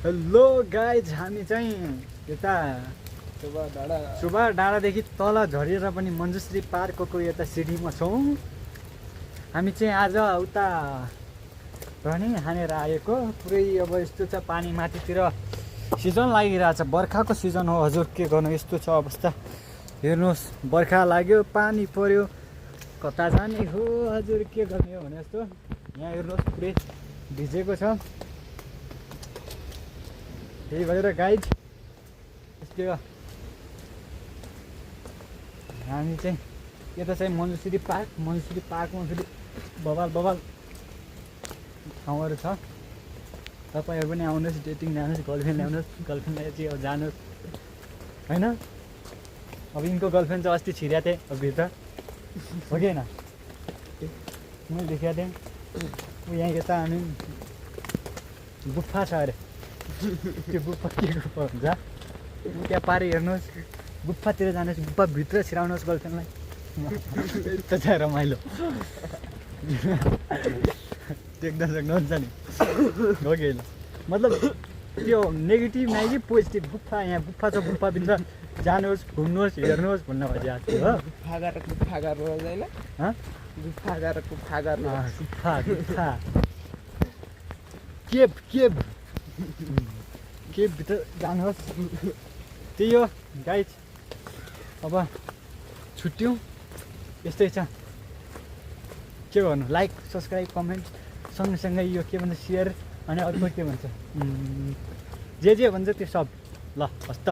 Hello guys, हामी चाहिँ यता सुबा डाँडादेखि तल झरेर पनि मञ्जुश्री पार्कको यता सिडीमा छौँ। हामी चाहिँ आज उता रनी हानेर आएको। पुरै अब यस्तो छ, पानी माथितिर सिजन लागिरहेछ, बर्खाको सिजन हो हजुर। के गर्नु, यस्तो छ अवस्था। हेर्नुहोस्, बर्खा लाग्यो, पानी पर्यो, कता जाने हो हजुर, के गर्ने हो भने जस्तो। यहाँ हेर्नुहोस्, पुरै भिजेको छ। त्यही भएर गाइज यस्तै हो। हामी चाहिँ यता चाहिँ मञ्जुश्री पार्कमा फेरि बबाल ठाउँहरू छ। तपाईँहरू पनि आउनुहोस्, डेटिङ जानुहोस्, गर्लफ्रेन्ड ल्याउनुहोस्, गर्लफ्रेन्डलाई चाहिँ अब जानुहोस् होइन। अब यिनको गर्लफ्रेन्ड चाहिँ अस्ति छिरेको थिएँ अब भित्र, हो कि होइन? मैले देखेको थिएँ। यहाँ यता हामी गुफा छ अरे, त्यो गुफा के गुफा हुन्छ त्यहाँ पारि हेर्नुहोस्, गुफातिर जानुहोस्, गुफाभित्र छिराउनुहोस् गर्लफ्रेन्डलाई। यस्तो छ रमाइलो, देख्न सक्नुहुन्छ नि, हो कि होइन? मतलब त्यो नेगेटिभ नै कि पोजिटिभ। गुफा, यहाँ गुफा छ, गुफाभित्र जानुहोस्, घुम्नुहोस्, हेर्नुहोस् भन्न खोजेको थियो हो। गुफा गर्नु होइन, गुफा गर्नु गुफा केभित्र जानुहोस्। त्यही हो गाइज, अब छुट्यौँ, यस्तै छ। के गर्नु, लाइक सब्सक्राइब कमेन्ट सँगसँगै यो के भन्छ सेयर, अनि अर्को के भन्छ जे भन्छ त्यो सब। ल हस् त।